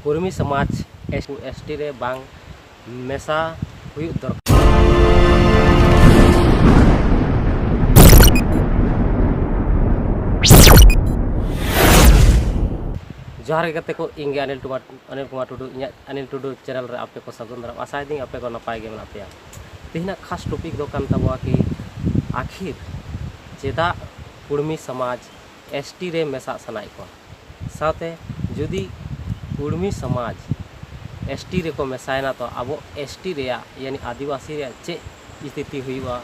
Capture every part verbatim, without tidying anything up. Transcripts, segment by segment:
ᱠᱩᱲᱢᱤ ᱥᱚᱢᱟᱡᱽ S T ᱨᱮ ᱵᱟᱝ ᱢᱮᱥᱟ ᱦᱩᱭᱩᱜ ᱫᱚᱨᱠᱟᱨ᱾ ᱡᱚᱦᱟᱨ ᱜᱮ ᱜᱟᱛᱮ ᱠᱚ, ᱤᱧ ᱜᱮ ᱚᱱᱤᱞ ᱠᱩᱢᱟᱨ, ᱚᱱᱤᱞ ᱠᱩᱢᱟᱨ ᱴᱩᱰᱩ᱾ ᱤᱧᱟᱹᱜ ᱚᱱᱤᱞ ᱴᱩᱰᱩ ᱪᱮᱱᱮᱞ ᱨᱮ ᱟᱯᱮ ᱠᱚ ᱥᱟᱹᱜᱩᱱ ᱫᱟᱨᱟᱢ᱾ ᱟᱥᱟᱭᱮᱫᱟᱹᱧ ᱟᱯᱮ ᱠᱚ ᱱᱟᱯᱟᱭ ᱜᱮ ᱢᱮᱱᱟᱜ ᱯᱮᱭᱟ᱾ ᱛᱮᱦᱮᱧᱟᱜ ᱠᱷᱟᱥ ᱴᱚᱯᱤᱠ ᱫᱚ ᱠᱟᱱ ᱛᱟᱵᱚᱣᱟ ᱠᱤ ᱟᱹᱠᱷᱤᱨ ᱪᱮᱫᱟᱜ ᱠᱩᱲᱢᱤ ᱥᱚᱢᱟᱡᱽ ᱮᱥ ᱴᱤ ᱨᱮ ᱢᱮᱥᱟᱜ ᱥᱟᱱᱟᱭᱮᱫ ᱠᱚᱣᱟ᱾ ᱥᱟᱶᱛᱮ ᱡᱩᱫᱤ ᱠᱩᱲᱢᱤ ᱥᱚᱢᱟᱡᱽ ᱮᱥ ᱴᱤ ᱨᱮᱠᱚ ᱢᱮᱥᱟᱭᱮᱱᱟ, ᱛᱚ ᱟᱵᱚ ᱮᱥ ᱴᱤ ᱨᱮᱭᱟᱜ, ᱭᱟᱱᱤ ᱟᱹᱫᱤᱵᱟᱹᱥᱤ ᱨᱮᱭᱟᱜ ᱪᱮᱫ ᱥᱛᱷᱤᱛᱤ ᱦᱩᱭᱩᱜᱼᱟ,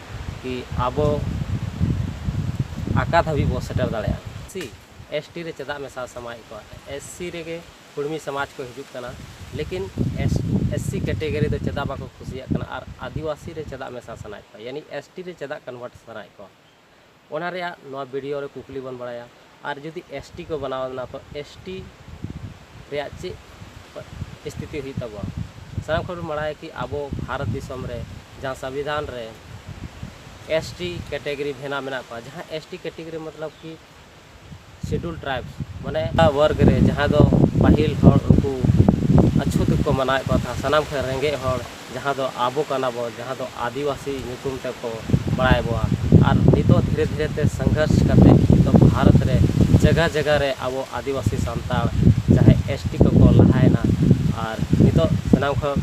ᱠᱤ ᱟᱵᱚ ᱟᱠᱟ ᱫᱷᱟᱹᱵᱤᱡ ᱵᱚ ᱥᱮᱴᱮᱨ ᱫᱟᱲᱮᱭᱟᱜᱼᱟ? ᱥᱤ ᱮᱥ ᱴᱤ ᱨᱮ ᱪᱮᱫᱟᱜ ᱢᱮᱥᱟ ᱥᱟᱱᱟᱭᱮᱫ ᱠᱚᱣᱟ? ᱮᱥ ᱥᱤ ᱨᱮᱜᱮ ᱠᱩᱲᱢᱤ ᱥᱚᱢᱟᱡᱽ ᱠᱚ ᱦᱤᱡᱩᱜ ᱠᱟᱱᱟ, ᱞᱮᱠᱤᱱ ᱮᱥ, ᱮᱥ ᱥᱤ ᱠᱮᱴᱮᱜᱚᱨᱤ ᱫᱚ ᱪᱮᱫᱟᱜ ᱵᱟᱠᱚ ᱠᱩᱥᱤᱭᱟᱜ ᱠᱟᱱᱟ ᱟᱨ ᱟᱹᱫᱤᱵᱟᱹᱥᱤ ᱨᱮ ᱪᱮᱫᱟᱜ ᱢᱮᱥᱟ ᱥᱟᱱᱟᱭᱮᱫ ᱠᱚᱣᱟ, ᱭᱟᱱᱤ ᱮᱥ ᱴᱤ ᱨᱮ ᱪᱮᱫᱟᱜ ᱠᱚᱱᱵᱷᱟᱨᱴ ᱥᱟᱱᱟᱭᱮᱫ ᱠᱚᱣᱟ? ᱚᱱᱟ ᱨᱮᱭᱟᱜ ᱱᱚᱣᱟ ᱵᱷᱤᱰᱤᱭᱳ ᱨᱮ ᱠᱩᱠᱞᱤ ᱵᱚᱱ ᱵᱟᱲᱟᱭᱟ᱾ ᱟᱨ ᱡᱩᱫᱤ ᱮᱥ ᱴᱤ ᱠᱚ ᱵᱮᱱᱟᱣ ᱮᱱᱟ, ᱛᱚ ᱮᱥ ᱴᱤ ᱨᱮᱭᱟᱜ ᱪᱮᱫ ᱥᱛᱷᱤᱛᱤ ᱦᱩᱭᱩᱜ ᱛᱟᱵᱚᱱᱟ? ᱥᱟᱱᱟᱢ ᱠᱷᱚᱱ ᱵᱚᱱ ᱵᱟᱲᱟᱭᱟ ᱠᱤ ᱟᱵᱚ ᱵᱷᱟᱨᱚᱛ ᱫᱤᱥᱚᱢ ᱨᱮ ᱡᱟᱦᱟᱸ ᱥᱚᱝᱵᱤᱫᱷᱟᱱ ᱨᱮ ᱮᱥ ᱴᱤ ᱠᱮᱴᱮᱜᱚᱨᱤ ᱵᱷᱮᱱᱟ ᱢᱮᱱᱟᱜ ᱠᱚᱣᱟ, ᱡᱟᱦᱟᱸ ᱮᱥ ᱴᱤ ᱠᱮᱴᱮᱜᱚᱨᱤ ᱢᱚᱛᱞᱚᱵ ᱠᱤ ᱥᱤᱰᱩᱞ ᱴᱨᱟᱭᱤᱵᱽᱥ, ᱢᱟᱱᱮ ᱚᱱᱟ ᱣᱚᱨᱜᱽ ᱨᱮ ᱡᱟᱦᱟᱸ ᱫᱚ ᱯᱟᱹᱦᱤᱞ ᱦᱚᱲ ᱩᱱᱠᱩ ᱟᱪᱪᱷᱩᱛ ᱠᱚ ᱢᱟᱱᱟᱣᱮᱫ ᱠᱚ ᱛᱟᱦᱮᱸᱫ, ᱥᱟᱱᱟᱢ ᱠᱷᱚᱱ ᱨᱮᱸᱜᱮᱡ ᱦᱚᱲ, ᱡᱟᱦᱟᱸ ᱫᱚ ᱟᱵᱚ ᱠᱟᱱᱟ ᱵᱚ, ᱡᱟᱦᱟᱸ ᱫᱚ ᱟᱹᱫᱤᱵᱟᱹᱥᱤ ᱧᱩᱛᱩᱢ ᱛᱮᱠᱚ ᱵᱟᱲᱟᱭ ᱵᱚᱣᱟ᱾ ᱟᱨ ᱱᱤᱛᱚᱜ ᱫᱷᱤᱨᱮ ᱫᱷᱤᱨᱮ ᱛᱮ ᱥᱚᱝᱜᱷᱚᱨᱥ ᱠᱟᱛᱮ ᱱᱤᱛᱚᱜ ᱵᱷᱟᱨᱚᱛ ᱨᱮ ᱡᱟᱭᱜᱟ ᱡᱟᱭᱜᱟ ᱨᱮ ᱟᱵᱚ ᱟᱹᱫᱤᱵᱟᱹᱥᱤ ᱥᱟᱱᱛᱟᱲ ᱡᱟᱦᱟᱸᱭ ᱮᱥ ᱴᱤ ᱠᱚᱠᱚ ᱞᱟᱦᱟᱭᱮᱱᱟ᱾ ᱟᱨ ᱱᱤᱛᱚᱜ ᱥᱟᱱᱟᱢ ᱠᱷᱚᱱ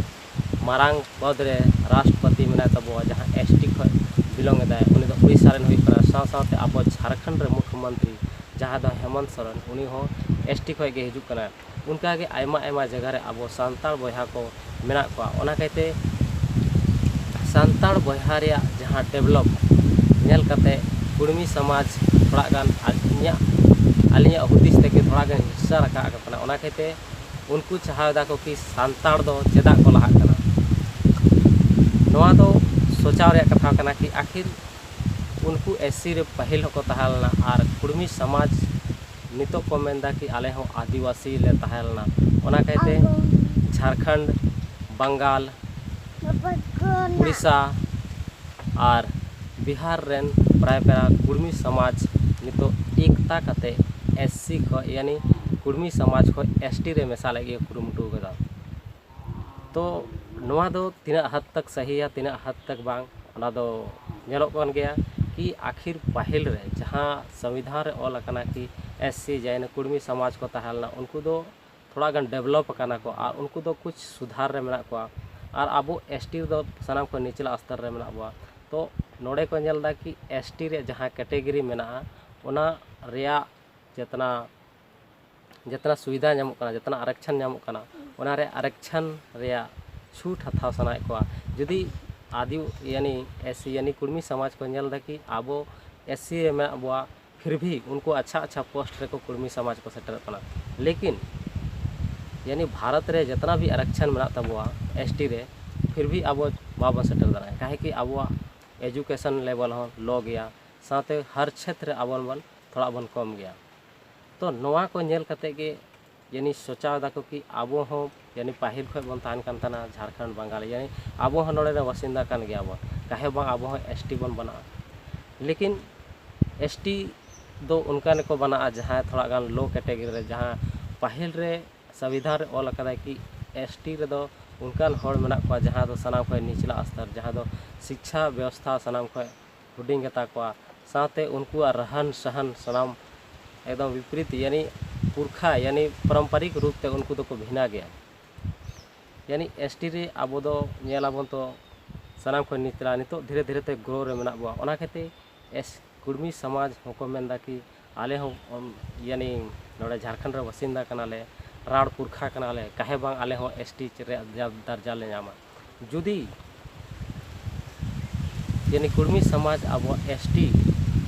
ᱢᱟᱨᱟᱝ ᱯᱚᱫᱽ ᱨᱮ ᱨᱟᱥᱴᱨᱚᱯᱚᱛᱤ ᱢᱮᱱᱟᱭ ᱛᱟᱵᱚᱣᱟ, ᱡᱟᱦᱟᱸ ᱮᱥ ᱴᱤ ᱠᱷᱚᱱ ᱵᱤᱞᱚᱝ ᱮᱫᱟᱭ, ᱩᱱᱤ ᱫᱚ ᱩᱲᱤᱥᱥᱟ ᱨᱮᱱ ᱦᱩᱭᱩᱜ ᱠᱟᱱᱟ᱾ ᱥᱟᱶ ᱥᱟᱶᱛᱮ ᱟᱵᱚ ᱡᱷᱟᱲᱠᱷᱚᱸᱰ ᱨᱮ ᱢᱩᱠᱷᱭᱚᱢᱚᱱᱛᱨᱤ ᱡᱟᱦᱟᱸ ᱫᱚ ᱦᱮᱢᱚᱱᱛ ᱥᱚᱨᱮᱱ, ᱩᱱᱤ ᱦᱚᱸ ᱮᱥ ᱴᱤ ᱠᱷᱚᱱ ᱜᱮ ᱦᱤᱡᱩᱜ ᱠᱟᱱᱟ᱾ ᱚᱱᱠᱟᱜᱮ ᱟᱭᱢᱟ ᱟᱭᱢᱟ ᱡᱟᱭᱜᱟ ᱨᱮ ᱟᱵᱚ ᱥᱟᱱᱛᱟᱲ ᱵᱚᱭᱦᱟ ᱠᱚ ᱢᱮᱱᱟᱜ ᱠᱚᱣᱟ᱾ ᱚᱱᱟ ᱠᱟᱭᱛᱮ ᱥᱟᱱᱛᱟᱲ ᱵᱚᱭᱦᱟ ᱨᱮᱭᱟᱜ ᱡᱟᱦᱟᱸ ᱰᱮᱵᱷᱞᱚᱯ ᱧᱮᱞ ᱠᱟᱛᱮ ᱠᱩᱲᱢᱤ ᱥᱚᱢᱟᱡᱽ ᱛᱷᱚᱲᱟ ᱜᱟᱱ ᱤᱧᱟᱹᱜ, ᱟᱹᱞᱤᱧᱟᱜ ᱦᱩᱫᱤᱥ ᱛᱮᱜᱮ ᱛᱷᱚᱲᱟ ᱜᱟᱱ ᱦᱤᱨᱥᱟᱹ ᱨᱟᱠᱟᱵ ᱟᱠᱟᱱᱟ᱾ ᱚᱱᱟ ᱠᱟᱭᱛᱮ ᱩᱱᱠᱩ ᱪᱟᱦᱟᱣ ᱮᱫᱟ ᱠᱚ ᱠᱤ ᱥᱟᱱᱛᱟᱲ ᱫᱚ ᱪᱮᱫᱟᱜ ᱠᱚ ᱞᱟᱦᱟᱜ ᱠᱟᱱᱟ? ᱱᱚᱣᱟ ᱫᱚ ᱥᱚᱪᱟᱣ ᱨᱮᱭᱟᱜ ᱠᱟᱛᱷᱟ ᱠᱟᱱᱟ ᱠᱤ ᱟᱹᱠᱷᱤᱨ ᱩᱱᱠᱩ ᱮᱥ ᱥᱤ ᱨᱮ ᱯᱟᱹᱦᱤᱞ ᱦᱚᱸᱠᱚ ᱛᱟᱦᱮᱸ ᱞᱮᱱᱟ ᱟᱨ ᱠᱩᱲᱢᱤ ᱥᱚᱢᱟᱡᱽ ᱱᱤᱛᱚᱜ ᱠᱚ ᱢᱮᱱᱫᱟ ᱠᱤ ᱟᱞᱮ ᱦᱚᱸ ᱟᱹᱫᱤᱵᱟᱹᱥᱤ ᱞᱮ ᱛᱟᱦᱮᱸ ᱞᱮᱱᱟ᱾ ᱚᱱᱟ ᱠᱟᱭᱛᱮ ᱡᱷᱟᱲᱠᱷᱚᱸᱰ, ᱵᱟᱝᱜᱟᱞ, ᱩᱲᱤᱥᱥᱟ ᱟᱨ ᱵᱤᱦᱟᱨ ᱨᱮᱱ ᱯᱨᱟᱭ ᱯᱨᱟᱭ ᱠᱩᱲᱢᱤ ᱥᱚᱢᱟᱡᱽ ᱱᱤᱛᱚᱜ ᱮᱠᱛᱟ ᱠᱟᱛᱮ ᱮᱥ ᱥᱤ ᱠᱷᱚᱱ, ᱭᱟᱱᱤ ᱠᱩᱲᱢᱤ ᱥᱚᱢᱟᱡᱽ ᱠᱷᱚᱱ ᱮᱥ ᱴᱤ ᱨᱮ ᱢᱮᱥᱟ ᱞᱟᱹᱜᱤᱫ ᱮ ᱠᱩᱨᱩᱢᱩᱴᱩ ᱟᱠᱟᱫᱟ᱾ ᱛᱚ ᱱᱚᱣᱟ ᱫᱚ ᱛᱤᱱᱟᱹᱜ ᱦᱟᱫ ᱛᱚᱠ ᱥᱟᱹᱦᱤᱭᱟ, ᱛᱤᱱᱟᱹᱜ ᱦᱟᱫ ᱛᱚᱠ ᱵᱟᱝ, ᱚᱱᱟ ᱫᱚ ᱧᱮᱞᱚᱜ ᱠᱟᱱ ᱜᱮᱭᱟ ᱠᱤ ᱟᱹᱠᱷᱤᱨ ᱯᱟᱹᱦᱤᱞ ᱨᱮ ᱡᱟᱦᱟᱸ ᱥᱚᱝᱵᱤᱫᱷᱟᱱ ᱨᱮ ᱚᱞ ᱟᱠᱟᱱᱟ ᱠᱤ ᱮᱥ ᱥᱤ ᱡᱟᱭᱱᱟ ᱠᱩᱲᱢᱤ ᱥᱚᱢᱟᱡᱽ ᱠᱚ ᱛᱟᱦᱮᱸ ᱞᱮᱱᱟ, ᱩᱱᱠᱩ ᱫᱚ ᱛᱷᱚᱲᱟ ᱜᱟᱱ ᱰᱮᱵᱷᱞᱚᱯ ᱟᱠᱟᱱᱟ ᱠᱚ ᱟᱨ ᱩᱱᱠᱩ ᱫᱚ ᱠᱩᱪ ᱥᱩᱫᱷᱟᱨ ᱨᱮ ᱢᱮᱱᱟᱜ ᱠᱚᱣᱟ᱾ ᱟᱨ ᱟᱵᱚ ᱮᱥ ᱴᱤ ᱨᱮᱫᱚ ᱥᱟᱱᱟᱢ ᱠᱷᱚᱱ ᱱᱤᱪᱞᱟ ᱥᱛᱚᱨ ᱨᱮ ᱢᱮᱱᱟᱜ ᱵᱚᱱᱟ᱾ ᱛᱚ ᱱᱚᱰᱮ ᱠᱚ ᱧᱮᱞ ᱮᱫᱟ ᱠᱤ ᱮᱥ ᱴᱤ ᱨᱮ ᱡᱟᱦᱟᱸ ᱠᱮᱴᱮᱜᱚᱨᱤ ᱢᱮᱱᱟᱜᱼᱟ, ᱚᱱᱟ ᱨᱮᱭᱟᱜ ᱡᱮᱛᱱᱟ ᱡᱮᱛᱱᱟ ᱥᱩᱵᱤᱫᱷᱟ ᱧᱟᱢᱚᱜ ᱠᱟᱱᱟ, ᱡᱮᱛᱱᱟ ᱟᱨᱚᱠᱪᱷᱚᱱ ᱧᱟᱢᱚᱜ ᱠᱟᱱᱟ, ᱚᱱᱟ ᱨᱮ ᱟᱨᱚᱠᱪᱷᱚᱱ ᱨᱮᱭᱟᱜ ᱪᱷᱩᱴ ᱦᱟᱛᱟᱣ ᱥᱟᱱᱟᱭᱮᱫ ᱠᱚᱣᱟ᱾ ᱡᱩᱫᱤ ᱟᱫᱤ ᱭᱟᱱᱤ ᱮᱥ ᱥᱤ ᱭᱟᱱᱤ ᱠᱩᱲᱢᱤ ᱥᱚᱢᱟᱡᱽ ᱠᱚ ᱧᱮᱞ ᱮᱫᱟ ᱠᱤ ᱟᱵᱚ ᱮᱥ ᱥᱤ ᱨᱮ ᱢᱮᱱᱟᱜ ᱵᱚᱣᱟ, ᱯᱷᱤᱨ ᱵᱷᱤ ᱩᱱᱠᱩ ᱟᱪᱪᱷᱟ ᱟᱪᱪᱷᱟ ᱯᱳᱥᱴ ᱨᱮᱠᱚ ᱠᱩᱲᱢᱤ ᱥᱚᱢᱟᱡᱽ ᱠᱚ ᱥᱮᱴᱮᱨᱚᱜ ᱠᱟᱱᱟ᱾ ᱞᱮᱠᱤᱱ ᱭᱟᱱᱤ ᱵᱷᱟᱨᱚᱛ ᱨᱮ ᱡᱮᱛᱱᱟ ᱵᱷᱤ ᱟᱨᱚᱠᱪᱷᱚᱱ ᱢᱮᱱᱟᱜ ᱛᱟᱵᱚᱣᱟ ᱮᱥ ᱴᱤ ᱨᱮ, ᱯᱷᱤᱨ ᱵᱷᱤ ᱟᱵᱚ ᱵᱟᱵᱚᱱ ᱥᱮᱴᱮᱨ ᱫᱟᱲᱮᱭᱟᱜᱼᱟ, ᱠᱟᱦᱮ ᱠᱤ ᱟᱵᱚᱣᱟᱜ ᱮᱡᱩᱠᱮᱥᱚᱱ ᱞᱮᱵᱮᱞ ᱦᱚᱸ ᱞᱳ ᱜᱮᱭᱟ, ᱥᱟᱶᱛᱮ ᱦᱟᱨ ᱪᱷᱮᱛᱨᱮ ᱟᱵᱚ ᱵᱚᱱ ᱛᱷᱚᱲᱟ ᱵᱚᱱ ᱠᱚᱢ ᱜᱮᱭᱟ᱾ ᱛᱚ ᱱᱚᱣᱟ ᱠᱚ ᱧᱮᱞ ᱠᱟᱛᱮ ᱜᱮ ᱡᱟᱹᱱᱤᱡ ᱥᱚᱪᱟᱣ ᱫᱟᱠᱚ ᱠᱤ ᱟᱵᱚ ᱦᱚᱸ ᱡᱟᱹᱱᱤᱡ ᱯᱟᱹᱦᱤᱞ ᱠᱷᱚᱱ ᱵᱚᱱ ᱛᱟᱦᱮᱱ ᱠᱟᱱ ᱛᱟᱦᱮᱱᱟ ᱡᱷᱟᱲᱠᱷᱚᱸᱰ ᱵᱟᱝᱜᱟᱞᱤ, ᱡᱟᱹᱱᱤᱡ ᱟᱵᱚ ᱦᱚᱸ ᱱᱚᱰᱮ ᱨᱮᱱ ᱵᱟᱥᱤᱱᱫᱟ ᱠᱟᱱ ᱜᱮᱭᱟ ᱵᱚᱱ, ᱠᱟᱦᱮ ᱵᱟᱝ ᱟᱵᱚ ᱦᱚᱸ ᱮᱥ ᱴᱤ ᱵᱚᱱ ᱵᱮᱱᱟᱜᱼᱟ᱾ ᱞᱮᱠᱤᱱ ᱮᱥ ᱴᱤ ᱫᱚ ᱚᱱᱠᱟᱱ ᱜᱮᱠᱚ ᱵᱮᱱᱟᱜᱼᱟ ᱡᱟᱦᱟᱸᱭ ᱛᱷᱚᱲᱟ ᱜᱟᱱ ᱞᱳ ᱠᱮᱴᱮᱜᱚᱨᱤ ᱨᱮ, ᱡᱟᱦᱟᱸ ᱯᱟᱹᱦᱤᱞ ᱨᱮ ᱥᱚᱝᱵᱤᱫᱷᱟᱱ ᱨᱮ ᱚᱞ ᱟᱠᱟᱫᱟᱭ ᱠᱤ ᱮᱥ ᱴᱤ ᱨᱮᱫᱚ ᱚᱱᱠᱟᱱ ᱦᱚᱲ ᱢᱮᱱᱟᱜ ᱠᱚᱣᱟ ᱡᱟᱦᱟᱸ ᱫᱚ ᱥᱟᱱᱟᱢ ᱠᱷᱚᱱ ᱱᱤᱪᱞᱟ ᱥᱛᱚᱨ, ᱡᱟᱦᱟᱸ ᱫᱚ ᱥᱤᱠᱪᱷᱟ ᱵᱮᱵᱚᱥᱛᱷᱟ ᱥᱟᱱᱟᱢ ᱠᱷᱚᱱ ᱦᱩᱰᱤᱧ ᱜᱮᱛᱟ ᱠᱚᱣᱟ, ᱥᱟᱶᱛᱮ ᱩᱱᱠᱩᱣᱟᱜ ᱨᱟᱦᱟᱱ ᱥᱟᱦᱟᱱ ᱥᱟᱱᱟᱢ ᱮᱠᱫᱚᱢ ᱵᱤᱯᱨᱤᱛ, ᱭᱟᱱᱤ ᱯᱩᱨᱠᱷᱟ ᱭᱟᱱᱤ ᱯᱟᱨᱚᱢᱯᱚᱨᱤᱠ ᱨᱩᱯ ᱛᱮ ᱩᱱᱠᱩ ᱫᱚᱠᱚ ᱵᱷᱤᱱᱟ ᱜᱮᱭᱟ᱾ ᱭᱟᱱᱤ ᱮᱥ ᱴᱤ ᱨᱮ ᱟᱵᱚ ᱫᱚ ᱧᱮᱞ ᱟᱵᱚᱱ ᱛᱚ ᱥᱟᱱᱟᱢ ᱠᱷᱚᱱ ᱱᱤᱪᱞᱟ, ᱱᱤᱛᱚᱜ ᱫᱷᱤᱨᱮ ᱫᱷᱤᱨᱮ ᱛᱮ ᱜᱨᱳ ᱨᱮ ᱢᱮᱱᱟᱜ ᱵᱚᱣᱟ᱾ ᱚᱱᱟ ᱠᱷᱟᱹᱛᱤᱨ ᱮᱥ ᱠᱩᱲᱢᱤ ᱥᱚᱢᱟᱡᱽ ᱦᱚᱸᱠᱚ ᱢᱮᱱᱫᱟ ᱠᱤ ᱟᱞᱮ ᱦᱚᱸ ᱚᱱ- ᱭᱟᱱᱤ ᱱᱚᱰᱮ ᱡᱷᱟᱲᱠᱷᱚᱸᱰ ᱨᱮ ᱵᱟᱥᱤᱱᱫᱟ ᱠᱟᱱᱟᱞᱮ, ᱨᱟᱲ ᱯᱩᱨᱠᱷᱟ ᱠᱟᱱᱟᱞᱮ, ᱠᱟᱦᱮ ᱵᱟᱝ ᱟᱞᱮ ᱦᱚᱸ ᱮᱥ ᱴᱤ ᱨᱮᱭᱟᱜ ᱫᱟᱨᱡᱟ ᱞᱮ ᱧᱟᱢᱟ᱾ ᱡᱩᱫᱤ ᱭᱟᱱᱤ ᱠᱩᱲᱢᱤ ᱥᱚᱢᱟᱡᱽ ᱟᱵᱚ ᱮᱥ ᱴᱤ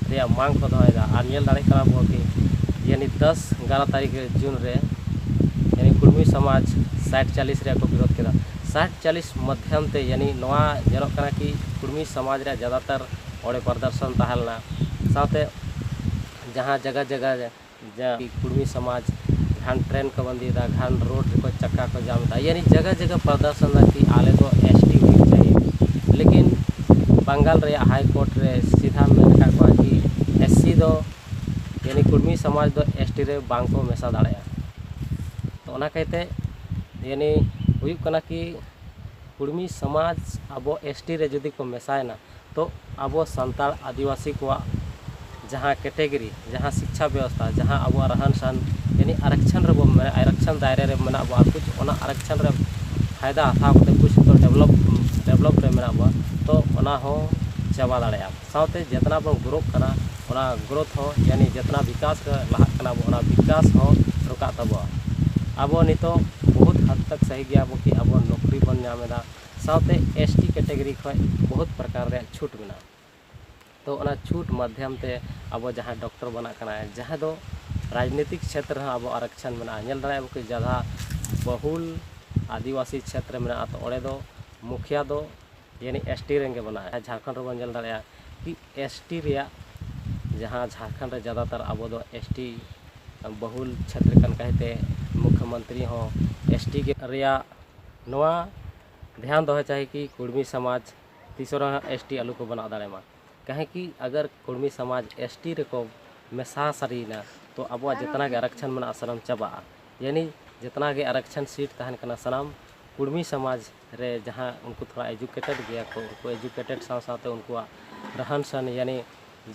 ᱨᱮᱭᱟᱜ ᱢᱟᱝ ᱠᱚ ᱫᱚᱦᱚᱭᱮᱫᱟ ᱟᱨ ᱧᱮᱞ ᱫᱟᱲᱮᱭᱟᱜ ᱠᱟᱱᱟ ᱵᱚ ᱠᱤ ᱭᱟᱱᱤ ᱫᱚᱥ ᱮᱜᱟᱨᱚ ᱛᱟᱹᱨᱤᱠᱷ ᱨᱮ ᱡᱩᱱ ᱨᱮ ᱭᱟᱱᱤ ᱠᱩᱲᱢᱤ ᱥᱚᱢᱟᱡᱽ ᱥᱟᱴ ᱪᱟᱞᱤᱥ ᱨᱮᱭᱟᱜ ᱠᱚ ᱵᱤᱨᱳᱫ ᱠᱮᱫᱟ᱾ ᱥᱟᱴ ᱪᱟᱞᱤᱥ ᱢᱟᱫᱽᱫᱷᱚᱢ ᱛᱮ ᱭᱟᱱᱤ ᱱᱚᱣᱟ ᱧᱮᱞᱚᱜ ᱠᱟᱱᱟ ᱠᱤ ᱠᱩᱲᱢᱤ ᱥᱚᱢᱟᱡᱽ ᱨᱮᱭᱟᱜ ᱡᱟᱫᱟᱛᱟᱨ ᱚᱸᱰᱮ ᱯᱨᱚᱫᱚᱨᱥᱚᱱ ᱛᱟᱦᱮᱸ ᱞᱮᱱᱟ᱾ ᱥᱟᱶᱛᱮ ᱡᱟᱦᱟᱸ ᱡᱟᱭᱜᱟ ᱡᱟᱭᱜᱟ ᱡᱟ ᱠᱩᱲᱢᱤ ᱥᱚᱢᱟᱡᱽ ᱜᱷᱟᱱ ᱴᱨᱮᱱ ᱠᱚ ᱵᱟᱸᱫᱤᱭᱮᱫᱟ, ᱜᱷᱟᱱ ᱨᱳᱰ ᱨᱮᱠᱚ ᱪᱟᱠᱟ ᱠᱚ ᱡᱟᱢ ᱮᱫᱟ, ᱭᱟᱱᱤ ᱡᱟᱭᱜᱟ ᱡᱟᱭᱜᱟ ᱯᱨᱚᱫᱚᱨᱥᱚᱱ ᱫᱟ ᱠᱤ ᱟᱞᱮ ᱫᱚ ᱮᱥ ᱴᱤ ᱦᱩᱭᱩᱜ ᱪᱟᱹᱦᱤᱭᱮ᱾ ᱞᱮᱠᱤᱱ ᱵᱟᱝᱜᱟᱞ ᱨᱮᱭᱟᱜ ᱦᱟᱭ ᱠᱳᱨᱴ ᱨᱮ ᱥᱤᱫᱷᱟ ᱢᱮᱱ ᱟᱠᱟᱫ ᱠᱚᱣᱟ ᱠᱤ ᱮᱥ ᱥᱤ ᱫᱚ ᱭᱟᱱᱤ ᱠᱩᱲᱢᱤ ᱥᱚᱢᱟᱡᱽ ᱫᱚ ᱮᱥ ᱴᱤ ᱨᱮ ᱵᱟᱝ ᱠᱚ ᱢᱮᱥᱟ ᱫᱟᱲᱮᱭᱟᱜᱼᱟ᱾ ᱚᱱᱟ ᱠᱟᱭᱛᱮ ᱭᱟᱱᱤ ᱦᱩᱭᱩᱜ ᱠᱟᱱᱟ ᱠᱤ ᱠᱩᱲᱢᱤ ᱥᱚᱢᱟᱡᱽ ᱟᱵᱚ ᱮᱥ ᱴᱤ ᱨᱮ ᱡᱩᱫᱤ ᱠᱚ ᱢᱮᱥᱟᱭᱮᱱᱟ, ᱛᱚ ᱟᱵᱚ ᱥᱟᱱᱛᱟᱲ ᱟᱹᱫᱤᱵᱟᱹᱥᱤ ᱠᱚᱣᱟᱜ ᱡᱟᱦᱟᱸ ᱠᱮᱴᱮᱜᱚᱨᱤ, ᱡᱟᱦᱟᱸ ᱥᱤᱠᱪᱷᱟ ᱵᱮᱵᱚᱥᱛᱷᱟ, ᱡᱟᱦᱟᱸ ᱟᱵᱚᱣᱟᱜ ᱨᱟᱦᱟᱱ ᱥᱟᱦᱟᱱ, ᱭᱟᱱᱤ ᱟᱨᱚᱠᱪᱷᱚᱱ ᱨᱮᱵᱚ ᱢᱮ-, ᱟᱨᱚᱠᱪᱷᱚᱱ ᱫᱟᱭᱨᱟ ᱨᱮ ᱢᱮᱱᱟᱜ ᱵᱚᱱᱟ, ᱠᱩᱪ ᱚᱱᱟ ᱟᱨᱚᱠᱪᱷᱚᱱ ᱨᱮ ᱯᱷᱟᱭᱫᱟ ᱦᱟᱛᱟᱣ ᱠᱟᱛᱮ ᱠᱩᱪ ᱫᱚ ᱰᱮᱵᱷᱞᱚᱯ, ᱰᱮᱵᱷᱞᱚᱯ ᱨᱮ ᱢᱮᱱᱟᱜ ᱵᱚᱱᱟ, ᱛᱚ ᱚᱱᱟ ᱦᱚᱸ ᱪᱟᱵᱟ ᱫᱟᱲᱮᱭᱟᱜᱼᱟ᱾ ᱥᱟᱶᱛᱮ ᱡᱮᱛᱱᱟ ᱵᱚᱱ ᱜᱨᱳᱜ ᱠᱟᱱᱟ, ᱚᱱᱟ ᱜᱨᱳᱛᱷ ᱦᱚᱸ, ᱭᱟᱱᱤ ᱡᱮᱛᱱᱟ ᱵᱤᱠᱟᱥ ᱨᱮ ᱞᱟᱦᱟᱜ ᱠᱟᱱᱟ ᱵᱚᱱ, ᱚᱱᱟ ᱵᱤᱠᱟᱥ ᱦᱚᱸ ᱨᱚᱠᱟᱜ ᱛᱟᱵᱚᱱᱟ᱾ ᱟᱵᱚ ᱱᱤᱛᱚᱜ ᱵᱚᱦᱩᱛ ᱦᱟᱫ ᱛᱚᱠ ᱥᱟᱹᱦᱤ ᱜᱮᱭᱟ ᱵᱚ ᱠᱤ ᱟᱵᱚ ᱱᱚᱠᱨᱤ ᱵᱚᱱ ᱧᱟᱢ ᱮᱫᱟ, ᱥᱟᱶᱛᱮ ᱮᱥ ᱴᱤ ᱠᱮᱴᱮᱜᱚᱨᱤ ᱠᱷᱚᱱ ᱵᱚᱦᱩᱛ ᱯᱨᱚᱠᱟᱨ ᱨᱮᱭᱟᱜ ᱪᱷᱩᱴ ᱢᱮᱱᱟᱜᱼᱟ᱾ ᱛᱚ ᱚᱱᱟ ᱪᱷᱩᱴ ᱢᱟᱫᱽᱫᱷᱚᱢ ᱛᱮ ᱟᱵᱚ ᱡᱟᱦᱟᱸᱭ ᱰᱚᱠᱴᱚᱨ ᱵᱮᱱᱟᱜ ᱠᱟᱱᱟ, ᱡᱟᱦᱟᱸ ᱫᱚ ᱨᱟᱡᱽᱱᱤᱛᱤᱠ ᱪᱷᱮᱛᱨᱚ ᱨᱮᱦᱚᱸ ᱟᱵᱚ ᱟᱨᱚᱠᱪᱷᱚᱱ ᱢᱮᱱᱟᱜᱼᱟ᱾ ᱧᱮᱞ ᱫᱟᱲᱮᱭᱟᱜᱼᱟ ᱵᱚ ᱠᱤ ᱡᱟᱦᱟᱸ ᱵᱚᱦᱩᱞ ᱟᱹᱫᱤᱵᱟᱹᱥᱤ ᱪᱷᱮᱛᱨᱚ ᱢᱮᱱᱟᱜᱼᱟ, ᱛᱚ ᱚᱸᱰᱮ ᱫᱚ ᱢᱩᱠᱷᱤᱭᱟ ᱫᱚ ᱭᱟᱱᱤ ᱮᱥ ᱴᱤ ᱨᱮᱱ ᱜᱮ ᱵᱮᱱᱟᱜᱼᱟ᱾ ᱡᱷᱟᱲᱠᱷᱚᱸᱰ ᱨᱮᱵᱚᱱ ᱧᱮᱞ ᱫᱟᱲᱮᱭᱟᱜᱼᱟ ᱠᱤ ᱮᱥ ᱴᱤ ᱨᱮᱭᱟᱜ ᱡᱟᱦᱟᱸ ᱡᱷᱟᱲᱠᱷᱚᱸᱰ ᱨᱮ ᱡᱟᱫᱟᱛᱟᱨ ᱟᱵᱚ ᱫᱚ ᱮᱥ ᱴᱤ ᱵᱚᱦᱩᱞ ᱪᱷᱮᱛᱨᱚ ᱠᱟᱱ ᱠᱷᱟᱹᱛᱤᱨ ᱛᱮ ᱢᱩᱠᱷᱭᱚᱢᱚᱱᱛᱨᱤ ᱦᱚᱸ ᱮᱥ ᱴᱤ ᱜᱮ ᱨᱮᱭᱟᱜ ᱱᱚᱣᱟ ᱫᱷᱮᱭᱟᱱ ᱫᱚᱦᱚ ᱪᱟᱹᱦᱤ ᱠᱤ ᱠᱩᱲᱢᱤ ᱥᱚᱢᱟᱡᱽ ᱛᱤᱥ ᱨᱮᱦᱚᱸ ᱮᱥ ᱴᱤ ᱟᱞᱚ ᱠᱚ ᱵᱮᱱᱟᱣ ᱫᱟᱲᱮᱭᱟᱜ ᱢᱟ᱾ ᱠᱟᱦᱮᱸ ᱠᱤ ᱟᱜᱟᱨ ᱠᱩᱲᱢᱤ ᱥᱚᱢᱟᱡᱽ ᱮᱥ ᱴᱤ ᱨᱮᱠᱚ ᱢᱮᱥᱟ ᱥᱟᱹᱨᱤᱭᱮᱱᱟ, ᱛᱚ ᱟᱵᱚᱣᱟᱜ ᱡᱮᱛᱱᱟ ᱜᱮ ᱟᱨᱚᱠᱪᱷᱚᱱ ᱢᱮᱱᱟᱜᱼᱟ, ᱥᱟᱱᱟᱢ ᱪᱟᱵᱟᱜᱼᱟ᱾ ᱭᱟᱱᱤ ᱡᱮᱛᱱᱟ ᱜᱮ ᱟᱨᱚᱠᱪᱷᱚᱱ ᱥᱤᱴ ᱛᱟᱦᱮᱱ ᱠᱟᱱᱟ, ᱥᱟᱱᱟᱢ ᱠᱩᱲᱢᱤ ᱥᱚᱢᱟᱡᱽ ᱨᱮ ᱡᱟᱦᱟᱸ ᱩᱱᱠᱩ ᱛᱷᱚᱲᱟ ᱮᱡᱩᱠᱮᱴᱮᱰ ᱜᱮᱭᱟ ᱠᱚ, ᱩᱱᱠᱩ ᱮᱡᱩᱠᱮᱴᱮᱰ ᱥᱟᱶ ᱥᱟᱶᱛᱮ ᱩᱱᱠᱩᱣᱟᱜ ᱨᱟᱦᱟᱱ ᱥᱟᱦᱟᱱ, ᱭᱟᱱᱤ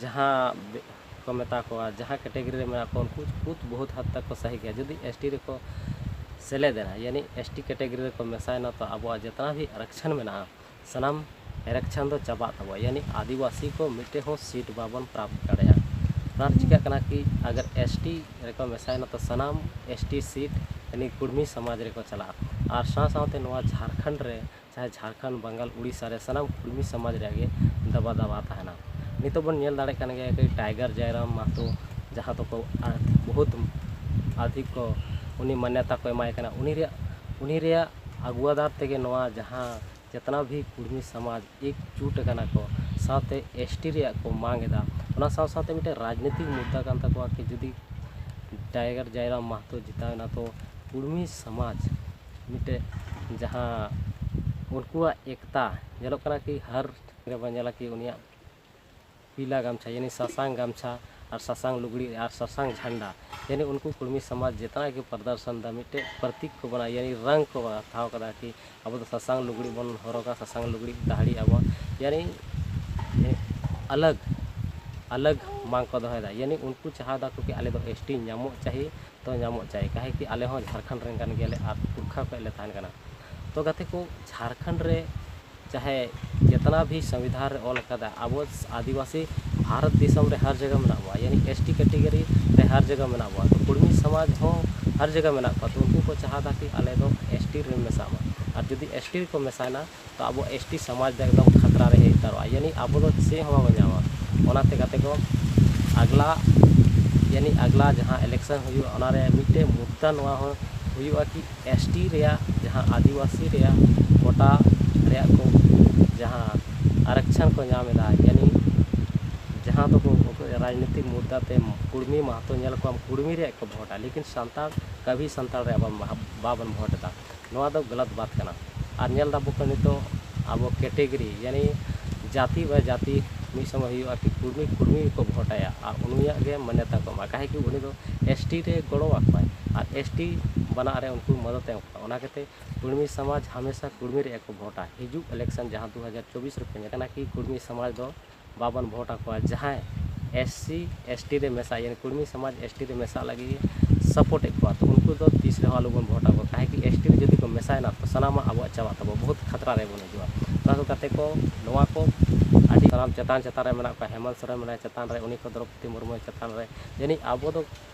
ᱡᱟᱦᱟᱸ ᱵᱮ-, ᱠᱚ ᱢᱮᱛᱟ ᱠᱚᱣᱟ, ᱡᱟᱦᱟᱸ ᱠᱮᱴᱮᱜᱚᱨᱤ ᱨᱮ ᱢᱮᱱᱟᱜ ᱠᱚᱣᱟ, ᱩᱱᱠᱩ ᱠᱷᱩᱫ ᱵᱚᱦᱩᱛ ᱦᱟᱫ ᱛᱚᱠ ᱠᱚ ᱥᱟᱹᱦᱤ ᱜᱮᱭᱟ᱾ ᱡᱩᱫᱤ ᱮᱥ ᱴᱤ ᱨᱮᱠᱚ ᱥᱮᱞᱮᱫ ᱮᱱᱟ, ᱭᱟᱱᱤ ᱮᱥ ᱴᱤ ᱠᱮᱴᱮᱜᱚᱨᱤ ᱨᱮᱠᱚ ᱢᱮᱥᱟᱭᱮᱱᱟ, ᱛᱚ ᱟᱵᱚᱣᱟᱜ ᱡᱮᱛᱱᱟ ᱵᱷᱤ ᱟᱨᱚᱠᱪᱷᱚᱱ ᱢᱮᱱᱟᱜᱼᱟ, ᱥᱟᱱᱟᱢ ᱟᱨᱚᱠᱪᱷᱚᱱ ᱫᱚ ᱪᱟᱵᱟᱜ ᱛᱟᱵᱚᱱᱟ, ᱭᱟᱱᱤ ᱟᱹᱫᱤᱵᱟᱹᱥᱤ ᱠᱚ ᱢᱤᱫᱴᱮᱱ ᱦᱚᱸ ᱥᱤᱴ ᱵᱟᱵᱚᱱ ᱯᱨᱟᱯᱛ ᱫᱟᱲᱮᱭᱟᱜᱼᱟ᱾ ᱚᱱᱟ ᱪᱤᱠᱟᱹᱜ ᱠᱟᱱᱟ ᱠᱤ ᱟᱜᱟᱨ ᱮᱥ ᱴᱤ ᱨᱮᱠᱚ ᱢᱮᱥᱟᱭᱮᱱᱟ, ᱛᱚ ᱥᱟᱱᱟᱢ ᱮᱥ ᱴᱤ ᱥᱤᱴ ᱭᱟᱱᱤ ᱠᱩᱲᱢᱤ ᱥᱚᱢᱟᱡᱽ ᱨᱮᱠᱚ ᱪᱟᱞᱟᱜᱼᱟ᱾ ᱟᱨ ᱥᱟᱶ ᱥᱟᱶᱛᱮ ᱱᱚᱣᱟ ᱡᱷᱟᱲᱠᱷᱚᱸᱰ ᱨᱮ, ᱪᱟᱦᱮ ᱡᱷᱟᱲᱠᱷᱚᱸᱰ, ᱵᱟᱝᱜᱟᱞ, ᱩᱲᱤᱥᱥᱟ ᱨᱮ ᱥᱟᱱᱟᱢ ᱠᱩᱲᱢᱤ ᱥᱚᱢᱟᱡᱽ ᱨᱮᱭᱟᱜ ᱜᱮ ᱫᱟᱵᱟ ᱫᱟᱵᱟ ᱛᱟᱦᱮᱱᱟ᱾ ᱱᱤᱛᱚᱜ ᱵᱚᱱ ᱧᱮᱞ ᱫᱟᱲᱮᱭᱟᱜ ᱠᱟᱱ ᱜᱮᱭᱟ ᱠᱤ ᱴᱟᱭᱜᱟᱨ ᱡᱟᱭᱨᱟᱢ ᱢᱟᱦᱟᱛᱚ, ᱡᱟᱦᱟᱸ ᱫᱚᱠᱚ ᱟᱨ ᱵᱚᱦᱩᱛ ᱟᱫᱷᱤᱠ ᱠᱚ ᱩᱱᱤ ᱢᱟᱱᱱᱚᱛᱟ ᱠᱚ ᱮᱢᱟᱭ ᱠᱟᱱᱟ, ᱩᱱᱤ ᱨᱮᱭᱟᱜ, ᱩᱱᱤ ᱨᱮᱭᱟᱜ ᱟᱜᱩᱣᱟᱫᱟᱨ ᱛᱮᱜᱮ ᱱᱚᱣᱟ ᱡᱟᱦᱟᱸ ᱡᱮᱛᱱᱟ ᱵᱷᱤ ᱠᱩᱲᱢᱤ ᱥᱚᱢᱟᱡᱽ ᱮᱠᱡᱩᱴ ᱟᱠᱟᱱᱟ ᱠᱚ, ᱥᱟᱶᱛᱮ ᱮᱥ ᱴᱤ ᱨᱮᱭᱟᱜ ᱠᱚ ᱢᱟᱝ ᱮᱫᱟ᱾ ᱚᱱᱟ ᱥᱟᱶ ᱥᱟᱶᱛᱮ ᱢᱤᱫᱴᱮᱱ ᱨᱟᱡᱽᱱᱤᱛᱤᱠ ᱢᱩᱫᱽᱫᱟ ᱠᱟᱱ ᱛᱟᱠᱚᱣᱟ ᱠᱤ ᱡᱩᱫᱤ ᱴᱟᱭᱜᱟᱨ ᱡᱟᱭᱨᱟᱢ ᱢᱟᱦᱟᱛᱚ ᱡᱤᱛᱟᱹᱣ ᱮᱱᱟ, ᱛᱚ ᱠᱩᱲᱢᱤ ᱥᱚᱢᱟᱡᱽ ᱢᱤᱫᱴᱮᱱ ᱡᱟᱦᱟᱸ ᱩᱱᱠᱩᱣᱟᱜ ᱮᱠᱛᱟ ᱧᱮᱞᱚᱜ ᱠᱟᱱᱟ ᱠᱤ ᱦᱟᱨ ᱨᱮᱵᱚᱱ ᱧᱮᱞᱟ ᱠᱤ ᱩᱱᱤᱭᱟᱜ ᱯᱤᱞᱟ ᱜᱟᱢᱪᱷᱟ, ᱭᱟᱱᱤ ᱥᱟᱥᱟᱝ ᱜᱟᱢᱪᱷᱟ, ᱟᱨ ᱥᱟᱥᱟᱝ ᱞᱩᱜᱽᱲᱤ ᱟᱨ ᱥᱟᱥᱟᱝ ᱡᱷᱟᱱᱰᱟ, ᱭᱟᱱᱤ ᱩᱱᱠᱩ ᱠᱩᱲᱢᱤ ᱥᱚᱢᱟᱡᱽ ᱡᱮᱛᱱᱟ ᱜᱮ ᱯᱨᱚᱫᱚᱨᱥᱚᱱ ᱫᱟ, ᱢᱤᱫᱴᱮᱡ ᱯᱨᱚᱛᱤᱠ ᱠᱚ ᱵᱮᱱᱟᱣ, ᱭᱟᱱᱤ ᱨᱚᱝ ᱠᱚ ᱦᱟᱛᱟᱣ ᱠᱟᱫᱟ ᱠᱤ ᱟᱵᱚ ᱫᱚ ᱥᱟᱥᱟᱝ ᱞᱩᱜᱽᱲᱤ ᱵᱚᱱ ᱦᱚᱨᱚᱜᱟ, ᱥᱟᱥᱟᱝ ᱞᱩᱜᱽᱲᱤ ᱫᱟᱦᱲᱤ ᱟᱵᱚ, ᱭᱟᱱᱤ ᱟᱞᱟᱜᱽ ᱟᱞᱟᱜᱽ ᱢᱟᱝ ᱠᱚ ᱫᱚᱦᱚᱭᱮᱫᱟ᱾ ᱭᱟᱱᱤ ᱩᱱᱠᱩ ᱪᱟᱦᱟᱣ ᱫᱟᱠᱚ ᱠᱤ ᱟᱞᱮ ᱫᱚ ᱮᱥ ᱴᱤ ᱧᱟᱢᱚᱜ ᱪᱟᱹᱦᱤ, ᱛᱚ ᱧᱟᱢᱚᱜ ᱪᱟᱹᱦᱤ, ᱠᱟᱦᱮ ᱠᱤ ᱟᱞᱮ ᱦᱚᱸ ᱡᱷᱟᱲᱠᱷᱚᱸᱰ ᱨᱮᱱ ᱠᱟᱱ ᱜᱮᱭᱟᱞᱮ ᱟᱨ ᱯᱩᱨᱠᱷᱟ ᱠᱷᱚᱱ ᱞᱮ ᱛᱟᱦᱮᱱ ᱠᱟᱱᱟ᱾ ᱛᱚ ᱜᱟᱛᱮ ᱠᱚ, ᱡᱷᱟᱲᱠᱷᱚᱸᱰ ᱨᱮ ᱪᱟᱦᱮ ᱡᱮᱛᱱᱟ ᱵᱷᱤ ᱥᱚᱝᱵᱤᱫᱷᱟᱱ ᱨᱮ ᱚᱞ ᱟᱠᱟᱫᱟ, ᱟᱵᱚ ᱟᱹᱫᱤᱵᱟᱹᱥᱤ ᱵᱷᱟᱨᱚᱛ ᱫᱤᱥᱚᱢ ᱨᱮ ᱦᱟᱨ ᱡᱟᱭᱜᱟ ᱢᱮᱱᱟᱜ ᱵᱚᱱᱟ, ᱭᱟᱱᱤ ᱮᱥ ᱴᱤ ᱠᱮᱴᱮᱜᱚᱨᱤ ᱨᱮ ᱦᱟᱨ ᱡᱟᱭᱜᱟ ᱢᱮᱱᱟᱜ ᱵᱚᱱᱟ, ᱛᱚ ᱠᱩᱲᱢᱤ ᱥᱚᱢᱟᱡᱽ ᱦᱚᱸ ᱦᱟᱨ ᱡᱟᱭᱜᱟ ᱢᱮᱱᱟᱜ ᱠᱚᱣᱟ᱾ ᱛᱚ ᱩᱱᱠᱩ ᱠᱚ ᱪᱟᱦᱟᱣ ᱫᱟ ᱠᱤ ᱟᱞᱮ ᱫᱚ ᱮᱥ ᱴᱤ ᱨᱮ ᱢᱮᱥᱟᱜ ᱢᱟ, ᱟᱨ ᱡᱩᱫᱤ ᱮᱥ ᱴᱤ ᱨᱮᱠᱚ ᱢᱮᱥᱟᱭᱮᱱᱟ ᱛᱚ ᱟᱵᱚ ᱮᱥ ᱴᱤ ᱥᱚᱢᱟᱡᱽ ᱫᱚ ᱮᱠᱫᱚᱢ ᱠᱷᱟᱛᱨᱟ ᱨᱮ ᱦᱮᱡ ᱩᱛᱟᱹᱨᱚᱜᱼᱟ, ᱭᱟᱱᱤ ᱟᱵᱚ ᱫᱚ ᱪᱮᱫ ᱦᱚᱸ ᱵᱟᱵᱚᱱ ᱧᱟᱢᱟ᱾ ᱚᱱᱟᱛᱮ ᱜᱟᱛᱮ ᱠᱚ, ᱟᱜᱽᱞᱟ ᱭᱟᱱᱤ ᱟᱜᱽᱞᱟ ᱡᱟᱦᱟᱸ ᱤᱞᱮᱠᱥᱚᱱ ᱦᱩᱭᱩᱜᱼᱟ, ᱚᱱᱟᱨᱮ ᱢᱤᱫᱴᱮᱡ ᱢᱩᱫᱽᱫᱟ ᱱᱚᱣᱟ ᱦᱚᱸ ᱦᱩᱭᱩᱜᱼᱟ ᱠᱤ ᱮᱥ ᱴᱤ ᱨᱮᱭᱟᱜ ᱡᱟᱦᱟᱸ ᱟᱹᱫᱤᱵᱟᱹᱥᱤ ᱨᱮᱭᱟᱜ ᱠᱳᱴᱟ ᱨᱮᱭᱟᱜ ᱠᱚ ᱡᱟᱦᱟᱸ ᱟᱨᱚᱠᱪᱷᱚᱱ ᱠᱚ ᱧᱟᱢ ᱮᱫᱟ, ᱭᱟᱱᱤ ᱡᱟᱦᱟᱸ ᱫᱚᱠᱚ ᱨᱟᱡᱽᱱᱤᱛᱤᱠ ᱢᱩᱫᱽᱫᱟ ᱛᱮ ᱠᱩᱲᱢᱤ ᱢᱟᱦᱟᱛᱚ ᱧᱮᱞ ᱠᱚᱣᱟᱢ ᱠᱩᱲᱢᱤ ᱨᱮᱭᱟᱜ ᱠᱚ ᱵᱷᱳᱴᱟ, ᱞᱮᱠᱤᱱ ᱥᱟᱱᱛᱟᱲ ᱠᱟᱵᱷᱤ ᱥᱟᱱᱛᱟᱲ ᱨᱮᱭᱟᱜ ᱵᱟᱵᱚᱱ ᱵᱷᱳᱴ ᱮᱫᱟ᱾ ᱱᱚᱣᱟ ᱫᱚ ᱜᱟᱞᱟᱛ ᱵᱟᱛ ᱠᱟᱱᱟ᱾ ᱟᱨ ᱧᱮᱞ ᱫᱟᱵᱚ ᱠᱚ ᱱᱤᱛᱚᱜ ᱟᱵᱚ ᱠᱮᱴᱮᱜᱚᱨᱤ, ᱭᱟᱱᱤ ᱡᱟᱹᱛᱤ ᱵᱟ ᱡᱟᱹᱛᱤ ᱢᱤᱫ ᱥᱚᱢᱚᱭ ᱦᱩᱭᱩᱜᱼᱟ ᱠᱤ ᱠᱩᱲᱢᱤ ᱠᱩᱲᱢᱤ ᱜᱮᱠᱚ ᱵᱷᱳᱴᱟᱭᱟ ᱟᱨ ᱩᱱᱤᱭᱟᱜ ᱜᱮ ᱢᱟᱱᱭᱚᱛᱟ ᱠᱚ ᱮᱢᱟ, ᱠᱟᱦᱮ ᱠᱤ ᱩᱱᱤ ᱫᱚ ᱮᱥ ᱴᱤ ᱨᱮ ᱜᱚᱲᱚ ᱟᱠᱚᱣᱟᱭ ᱟᱨ ᱮᱥ ᱴᱤ ᱵᱟᱱᱟᱜ ᱨᱮ ᱩᱱᱠᱩ ᱢᱚᱫᱚᱫ ᱮ ᱮᱢ ᱠᱚᱣᱟ᱾ ᱚᱱᱟ ᱠᱷᱟᱹᱛᱤᱨ ᱠᱩᱲᱢᱤ ᱥᱚᱢᱟᱡᱽ ᱦᱟᱢᱮᱥᱟ ᱠᱩᱲᱢᱤ ᱨᱮᱭᱟᱜ ᱠᱚ ᱵᱷᱳᱴᱟ᱾ ᱦᱤᱡᱩᱜ ᱤᱞᱮᱠᱥᱚᱱ ᱡᱟᱦᱟᱸ ᱫᱩ ᱦᱟᱡᱟᱨ ᱪᱚᱵᱵᱤᱥ ᱨᱮ ᱯᱮ ᱧᱮᱞ ᱠᱟᱱᱟ ᱠᱤ ᱠᱩᱲᱢᱤ ᱥᱚᱢᱟᱡᱽ ᱫᱚ ᱵᱟᱵᱚᱱ ᱵᱷᱳᱴ ᱟᱠᱚᱣᱟ᱾ ᱡᱟᱦᱟᱸᱭ ᱮᱥ ᱥᱤ ᱮᱥ ᱴᱤ ᱨᱮ ᱢᱮᱥᱟ, ᱭᱟᱱᱤ ᱠᱩᱲᱢᱤ ᱥᱚᱢᱟᱡᱽ ᱮᱥ ᱴᱤ ᱨᱮ ᱢᱮᱥᱟᱜ ᱞᱟᱹᱜᱤᱫ ᱥᱟᱯᱳᱨᱴ ᱮᱫ ᱠᱚᱣᱟ, ᱛᱚ ᱩᱱᱠᱩ ᱫᱚ ᱛᱤᱥ ᱨᱮᱦᱚᱸ ᱟᱞᱚᱵᱚᱱ ᱵᱷᱳᱴ ᱟᱠᱚᱣᱟ, ᱠᱟᱦᱮ ᱠᱤ ᱮᱥ ᱴᱤ ᱨᱮ ᱡᱩᱫᱤ ᱠᱚ ᱢᱮᱥᱟᱭᱮᱱᱟ ᱛᱚ ᱥᱟᱱᱟᱢᱟᱜ ᱟᱵᱚᱣᱟᱜ ᱪᱟᱵᱟᱜ ᱛᱟᱵᱚ, ᱵᱚᱦᱩᱛ ᱠᱷᱟᱛᱨᱟ ᱨᱮ ᱵᱚᱱ ᱦᱤᱡᱩᱜᱼᱟ᱾ ᱚᱱᱟ ᱠᱚ ᱜᱟᱛᱮ ᱠᱚ, ᱱᱚᱣᱟ ᱠᱚ ᱟᱹᱰᱤ ᱥᱟᱱᱟᱢ ᱪᱮᱛᱟᱱ ᱪᱮᱛᱟᱱ ᱨᱮ ᱢᱮᱱᱟᱜ ᱠᱚᱣᱟ, ᱦᱮᱢᱚᱱᱛ ᱥᱚᱨᱮᱱ ᱢᱮᱱᱟᱭᱟ ᱪᱮᱛᱟᱱ ᱨᱮ, ᱩᱱᱤ ᱠᱚ ᱫᱨᱚᱯᱚᱫᱤ ᱢᱩᱨᱢᱩ ᱪᱮᱛᱟᱱ ᱨᱮ, ᱡᱟᱹᱱᱤᱡ ᱟᱵᱚ ᱫᱚ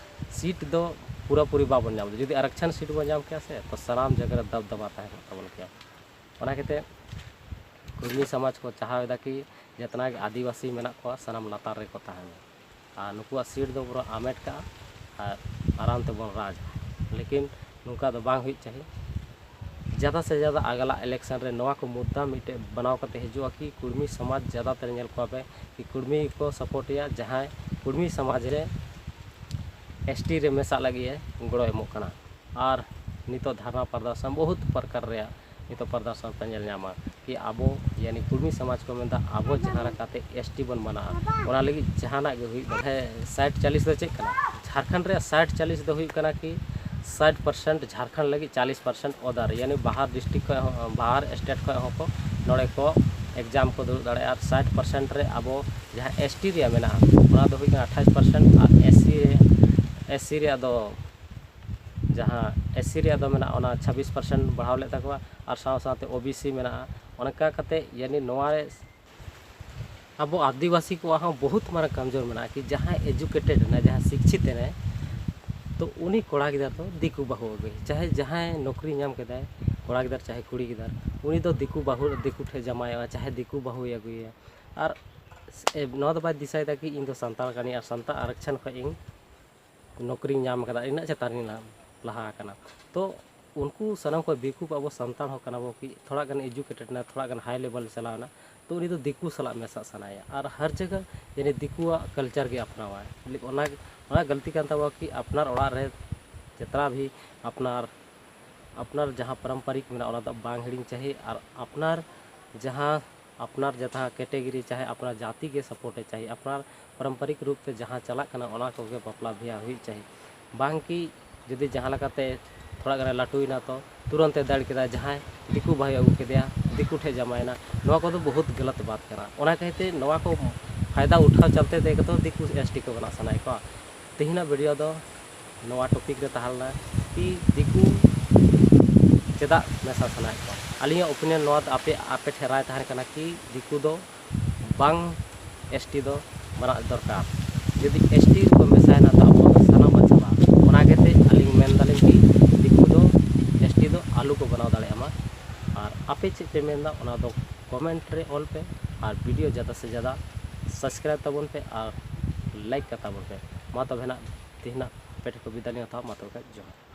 ᱥᱤᱴ ᱫᱚ ᱯᱩᱨᱟᱹᱯᱩᱨᱤ ᱵᱟᱵᱚᱱ ᱧᱟᱢ ᱮᱫᱟ᱾ ᱡᱩᱫᱤ ᱟᱨᱚᱠᱪᱷᱚᱱ ᱥᱤᱴ ᱵᱚᱱ ᱧᱟᱢ ᱠᱮᱭᱟ ᱥᱮ, ᱛᱚ ᱥᱟᱱᱟᱢ ᱡᱟᱭᱜᱟ ᱨᱮ ᱫᱟᱵ ᱫᱟᱵᱟ ᱛᱟᱦᱮᱸ ᱠᱚᱜ ᱛᱟᱵᱚᱱ ᱠᱮᱭᱟ᱾ ᱚᱱᱟ ᱠᱷᱟᱹᱛᱤᱨ ᱠᱩᱲᱢᱤ ᱥᱚᱢᱟᱡᱽ ᱠᱚ ᱪᱟᱦᱟᱣ ᱮᱫᱟ ᱠᱤ ᱡᱮᱛᱱᱟ ᱜᱮ ᱟᱹᱫᱤᱵᱟᱹᱥᱤ ᱢᱮᱱᱟᱜ ᱠᱚᱣᱟ ᱥᱟᱱᱟᱢ ᱞᱟᱛᱟᱨ ᱨᱮᱠᱚ ᱛᱟᱦᱮᱱᱟ, ᱟᱨ ᱱᱩᱠᱩᱣᱟᱜ ᱥᱤᱴ ᱫᱚ ᱯᱩᱨᱟᱹ ᱟᱢᱮᱴ ᱠᱟᱜᱼᱟ ᱟᱨ ᱟᱨᱟᱢ ᱛᱮᱵᱚᱱ ᱨᱟᱡᱽ᱾ ᱞᱮᱠᱤᱱ ᱱᱚᱝᱠᱟ ᱫᱚ ᱵᱟᱝ ᱦᱩᱭᱩᱜ ᱪᱟᱹᱦᱤ᱾ ᱡᱟᱫᱟ ᱥᱮ ᱡᱟᱫᱟ ᱟᱜᱽᱞᱟ ᱤᱞᱮᱠᱥᱚᱱ ᱨᱮ ᱱᱚᱣᱟ ᱠᱚ ᱢᱩᱫᱽᱫᱟ ᱢᱤᱫᱴᱮᱡ ᱵᱮᱱᱟᱣ ᱠᱟᱛᱮ ᱦᱤᱡᱩᱜᱼᱟ ᱠᱤ ᱠᱩᱲᱢᱤ ᱥᱚᱢᱟᱡᱽ ᱡᱟᱫᱟ ᱛᱮ ᱧᱮᱞ ᱠᱚᱣᱟ ᱯᱮ ᱠᱤ ᱠᱩᱲᱢᱤ ᱜᱮᱠᱚ ᱥᱟᱯᱳᱨᱴᱮᱜᱼᱟ, ᱡᱟᱦᱟᱸᱭ ᱠᱩᱲᱢᱤ ᱥᱚᱢᱟᱡᱽ ᱨᱮ ᱮᱥ ᱴᱤ ᱨᱮ ᱢᱮᱥᱟᱜ ᱞᱟᱹᱜᱤᱫ ᱮ ᱜᱚᱲᱚ ᱮᱢᱚᱜ ᱠᱟᱱᱟ᱾ ᱟᱨ ᱱᱤᱛᱚᱜ ᱫᱷᱟᱨᱱᱟ ᱯᱨᱚᱫᱚᱨᱥᱚᱱ ᱵᱚᱦᱩᱛ ᱯᱨᱚᱠᱟᱨ ᱨᱮᱭᱟᱜ ᱱᱤᱛᱚᱜ ᱯᱨᱚᱫᱚᱨᱥᱚᱱ ᱯᱮ ᱧᱮᱞ ᱧᱟᱢᱟ ᱠᱤ ᱟᱵᱚ ᱭᱟᱱᱤ ᱠᱩᱲᱢᱤ ᱥᱚᱢᱟᱡᱽ ᱠᱚ ᱢᱮᱱᱫᱟ ᱟᱵᱚ ᱡᱟᱦᱟᱸ ᱞᱮᱠᱟᱛᱮ ᱮᱥ ᱴᱤ ᱵᱚᱱ ᱢᱟᱱᱟᱜᱼᱟ, ᱚᱱᱟ ᱞᱟᱹᱜᱤᱫ ᱡᱟᱦᱟᱱᱟᱜ ᱜᱮ ᱦᱩᱭᱩᱜ ᱫᱚ᱾ ᱦᱮᱸ, ᱥᱟᱴ ᱪᱟᱞᱤᱥ ᱫᱚ ᱪᱮᱫ ᱠᱟᱱᱟ? ᱡᱷᱟᱲᱠᱷᱚᱸᱰ ᱨᱮᱭᱟᱜ ᱥᱟᱴ ᱪᱟᱞᱤᱥ ᱫᱚ ᱦᱩᱭᱩᱜ ᱠᱟᱱᱟ ᱠᱤ ᱥᱟᱴ ᱯᱟᱨᱥᱮᱱᱴ ᱡᱷᱟᱲᱠᱷᱚᱸᱰ ᱞᱟᱹᱜᱤᱫ, ᱪᱟᱞᱤᱥ ᱯᱟᱨᱥᱮᱱᱴ ᱚᱫᱟᱨ ᱭᱟᱱᱤ ᱵᱟᱦᱟᱨ ᱰᱤᱥᱴᱨᱤᱠᱴ ᱠᱷᱚᱱ ᱦᱚᱸ, ᱵᱟᱦᱟᱨ ᱥᱴᱮᱴ ᱠᱷᱚᱱ ᱦᱚᱸᱠᱚ ᱱᱚᱰᱮ ᱠᱚ ᱮᱠᱡᱟᱢ ᱠᱚ ᱫᱩᱲᱩᱵ ᱫᱟᱲᱮᱭᱟᱜᱼᱟ᱾ ᱟᱨ ᱥᱟᱴ ᱯᱟᱨᱥᱮᱱᱴ ᱨᱮ ᱟᱵᱚ ᱡᱟᱦᱟᱸ ᱮᱥ ᱴᱤ ᱨᱮᱭᱟᱜ ᱢᱮᱱᱟᱜᱼᱟ, ᱚᱱᱟ ᱫᱚ ᱦᱩᱭᱩᱜ ᱠᱟᱱᱟ ᱟᱴᱷᱟᱥ ᱯᱟᱨᱥᱮᱱᱴ᱾ ᱟᱨ ᱮᱥ ᱥᱤ ᱨᱮ, ᱮᱥ ᱥᱤ ᱨᱮᱭᱟᱜ ᱫᱚ, ᱡᱟᱦᱟᱸ ᱮᱥ ᱥᱤ ᱨᱮᱭᱟᱜ ᱫᱚ ᱢᱮᱱᱟᱜᱼᱟ, ᱚᱱᱟ ᱪᱷᱟᱵᱵᱤᱥ ᱯᱟᱨᱥᱮᱱᱴ ᱵᱟᱲᱦᱟᱣ ᱞᱮᱫ ᱛᱟᱠᱚᱣᱟ᱾ ᱟᱨ ᱥᱟᱶ ᱥᱟᱶᱛᱮ ᱳ ᱵᱤ ᱥᱤ ᱢᱮᱱᱟᱜᱼᱟ᱾ ᱚᱱᱠᱟ ᱠᱟᱛᱮ ᱭᱟᱱᱤ ᱱᱚᱣᱟ ᱨᱮ ᱟᱵᱚ ᱟᱹᱫᱤᱵᱟᱹᱥᱤ ᱠᱚᱣᱟᱜ ᱦᱚᱸ ᱵᱚᱦᱩᱛ ᱢᱟᱨᱟᱝ ᱠᱟᱢᱡᱳᱨ ᱢᱮᱱᱟᱜᱼᱟ ᱠᱤ ᱡᱟᱦᱟᱸᱭ ᱮᱡᱩᱠᱮᱴᱮᱰ ᱮᱱᱟᱭ, ᱡᱟᱦᱟᱸᱭ ᱥᱤᱠᱪᱷᱤᱛ ᱮᱱᱟᱭ, ᱛᱚ ᱩᱱᱤ ᱠᱚᱲᱟ ᱜᱤᱫᱟᱹᱨ ᱫᱚ ᱫᱤᱠᱩ ᱵᱟᱹᱦᱩ ᱟᱹᱜᱩᱭ, ᱪᱟᱦᱮ ᱡᱟᱦᱟᱸᱭ ᱱᱚᱠᱨᱤ ᱧᱟᱢ ᱠᱮᱫᱟᱭ, ᱠᱚᱲᱟ ᱜᱤᱫᱟᱹᱨ ᱪᱟᱦᱮ ᱠᱩᱲᱤ ᱜᱤᱫᱟᱹᱨ, ᱩᱱᱤ ᱫᱚ ᱫᱤᱠᱩ ᱵᱟᱹᱦᱩ, ᱫᱤᱠᱩ ᱴᱷᱮᱱ ᱡᱟᱶᱟᱭᱚᱜᱼᱟ, ᱪᱟᱦᱮ ᱫᱤᱠᱩ ᱵᱟᱹᱦᱩᱭ ᱟᱹᱜᱩᱭᱟ᱾ ᱟᱨ ᱮ, ᱱᱚᱣᱟ ᱫᱚ ᱵᱟᱭ ᱫᱤᱥᱟᱹᱭᱮᱫᱟ ᱠᱤ ᱤᱧ ᱫᱚ ᱥᱟᱱᱛᱟᱲ ᱠᱟᱹᱱᱟᱹᱧ ᱟᱨ ᱥᱟᱱᱛᱟᱲ ᱟᱨᱚᱠᱪᱷᱚᱱ ᱠᱷᱚᱱ ᱤᱧ ᱱᱚᱠᱨᱤᱧ ᱧᱟᱢ ᱠᱟᱫᱟ, ᱤᱱᱟᱹᱜ ᱪᱮᱛᱟᱱ ᱨᱤᱧ ᱞᱟᱦᱟ, ᱞᱟᱦᱟ ᱟᱠᱟᱱᱟ᱾ ᱛᱚ ᱩᱱᱠᱩ ᱥᱟᱱᱟᱢ ᱠᱚ ᱵᱮᱠᱩᱯ, ᱟᱵᱚ ᱥᱟᱱᱛᱟᱲ ᱦᱚᱸ ᱠᱟᱱᱟ ᱵᱚ ᱠᱤ ᱛᱷᱚᱲᱟ ᱜᱟᱱ ᱮᱡᱩᱠᱮᱴᱮᱰ ᱮᱱᱟ, ᱛᱷᱚᱲᱟ ᱜᱟᱱ ᱦᱟᱭ ᱞᱮᱵᱮᱞ ᱪᱟᱞᱟᱣ ᱮᱱᱟ, ᱛᱚ ᱩᱱᱤ ᱫᱚ ᱫᱤᱠᱩ ᱥᱟᱞᱟᱜ ᱢᱮᱥᱟᱜ ᱥᱟᱱᱟᱭᱟ ᱟᱨ ᱦᱟᱨ ᱡᱟᱭᱜᱟ ᱡᱟᱹᱱᱤ ᱫᱤᱠᱩᱣᱟᱜ ᱠᱟᱞᱪᱟᱨ ᱜᱮ ᱟᱯᱱᱟᱣᱟᱭ᱾ ᱚᱱᱟ, ᱚᱱᱟ ᱜᱟᱹᱞᱛᱤ ᱠᱟᱱ ᱛᱟᱵᱚᱣᱟ ᱠᱤ ᱟᱯᱱᱟᱨ ᱚᱲᱟᱜ ᱨᱮ ᱡᱟᱛᱨᱟ ᱵᱷᱤ ᱟᱯᱱᱟᱨ, ᱟᱯᱱᱟᱨ ᱡᱟᱦᱟᱸ ᱯᱟᱨᱚᱢᱯᱚᱨᱤᱠ ᱢᱮᱱᱟᱜᱼᱟ ᱚᱱᱟ ᱫᱚ ᱵᱟᱝ ᱦᱤᱲᱤᱧ ᱪᱟᱹᱦᱤ, ᱟᱨ ᱟᱯᱱᱟᱨ ᱡᱟᱦᱟᱸ, ᱟᱯᱱᱟᱨ ᱡᱟᱦᱟᱸ ᱠᱮᱴᱮᱜᱚᱨᱤ ᱪᱟᱦᱮ ᱟᱯᱱᱟᱨ ᱡᱟᱹᱛᱤ ᱜᱮ ᱥᱟᱯᱳᱨᱴ ᱮ ᱪᱟᱹᱦᱤ, ᱟᱯᱱᱟᱨ ᱯᱟᱨᱚᱢᱯᱚᱨᱤᱠ ᱨᱩᱯ ᱛᱮ ᱡᱟᱦᱟᱸ ᱪᱟᱞᱟᱜ ᱠᱟᱱᱟ ᱚᱱᱟ ᱠᱚᱜᱮ ᱵᱟᱯᱞᱟ ᱵᱤᱦᱟ ᱦᱩᱭᱩᱜ ᱪᱟᱹᱦᱤ᱾ ᱵᱟᱝ ᱠᱤ ᱡᱩᱫᱤ ᱡᱟᱦᱟᱸ ᱞᱮᱠᱟᱛᱮ ᱛᱷᱚᱲᱟ ᱜᱟᱱᱮ ᱞᱟᱹᱴᱩᱭᱮᱱᱟ ᱛᱚ ᱛᱩᱨᱟᱹᱱᱛ ᱮ ᱫᱟᱹᱲ ᱠᱮᱫᱟ ᱡᱟᱦᱟᱸᱭ ᱫᱤᱠᱩ ᱵᱟᱹᱦᱩᱭ ᱟᱹᱜᱩ ᱠᱮᱫᱮᱭᱟ, ᱫᱤᱠᱩ ᱴᱷᱮᱱ ᱡᱟᱶᱟᱭᱮᱱᱟ, ᱱᱚᱣᱟ ᱠᱚᱫᱚ ᱵᱚᱦᱩᱛ ᱜᱟᱞᱟᱛ ᱵᱟᱛ ᱠᱟᱱᱟ᱾ ᱚᱱᱟ ᱠᱷᱟᱹᱛᱤᱨ ᱛᱮ ᱱᱚᱣᱟ ᱠᱚ ᱯᱷᱟᱭᱫᱟ ᱩᱴᱷᱟᱣ ᱪᱟᱞᱛᱮ ᱛᱮᱜᱮ ᱛᱚ ᱫᱤᱠᱩ ᱮᱥ ᱴᱤ ᱠᱚ ᱵᱮᱱᱟᱜ ᱥᱟᱱᱟᱭᱮᱫ ᱠᱚᱣᱟ᱾ ᱛᱮᱦᱮᱧᱟᱜ ᱵᱷᱤᱰᱤᱭᱳ ᱫᱚ ᱱᱚᱣᱟ ᱴᱚᱯᱤᱠ ᱨᱮ ᱛᱟᱦᱮᱸ ᱞᱮᱱᱟ ᱠᱤ ᱫᱤᱠᱩ ᱪᱮᱫᱟᱜ ᱢᱮᱥᱟ ᱥᱟᱱᱟᱭᱮᱫ ᱠᱚᱣᱟ᱾ ᱟᱹᱞᱤᱧᱟᱜ ᱚᱯᱤᱱᱤᱭᱚᱱ ᱱᱚᱣᱟ ᱫᱚ ᱟᱯᱮ, ᱟᱯᱮ ᱴᱷᱮᱱ ᱨᱟᱭ ᱛᱟᱦᱮᱱ ᱠᱟᱱᱟ ᱠᱤ ᱫᱤᱠᱩ ᱫᱚ ᱵᱟᱝ ᱮᱥ ᱴᱤ ᱫᱚ ᱵᱮᱱᱟᱜ ᱫᱚᱨᱠᱟᱨ᱾ ᱡᱩᱫᱤ ᱮᱥ ᱴᱤ ᱨᱮᱠᱚ ᱢᱮᱥᱟᱭᱮᱱᱟ ᱛᱚ ᱟᱵᱚ ᱫᱚ ᱥᱟᱱᱟᱢᱟᱜ ᱪᱟᱵᱟᱜᱼᱟ᱾ ᱚᱱᱟ ᱜᱮᱛᱮ ᱟᱹᱞᱤᱧ ᱢᱮᱱ ᱫᱟᱞᱤᱧ ᱠᱤ ᱫᱤᱠᱩ ᱫᱚ ᱮᱥ ᱴᱤ ᱫᱚ ᱟᱞᱚ ᱠᱚ ᱵᱮᱱᱟᱣ ᱫᱟᱲᱮᱭᱟᱜ ᱢᱟ᱾ ᱟᱨ ᱟᱯᱮ ᱪᱮᱫ ᱯᱮ ᱢᱮᱱᱫᱟ ᱚᱱᱟ ᱫᱚ ᱠᱚᱢᱮᱱᱴ ᱨᱮ ᱚᱞ ᱯᱮ, ᱟᱨ ᱵᱷᱤᱰᱤᱭᱳ ᱡᱟᱫᱟ ᱥᱮ ᱡᱟᱫᱟ ᱥᱟᱵᱥᱠᱨᱟᱭᱤᱵ ᱛᱟᱵᱚᱱ ᱯᱮ ᱟᱨ ᱞᱟᱭᱤᱠ ᱠᱟᱛᱟ ᱵᱚᱱ ᱯᱮ᱾ ᱢᱟ ᱛᱚᱵᱮ ᱱᱟᱜ ᱛᱮᱦᱮᱧᱟᱜ ᱟᱯᱮ ᱴᱷᱮᱱ ᱠᱷᱚᱱ ᱵᱤᱫᱟᱹᱭ ᱞᱤᱧ ᱦᱟᱛᱟᱣᱟ᱾ ᱢᱟ ᱛᱚᱵᱮ ᱠᱷᱟᱡ ᱡᱚᱦᱟᱨ᱾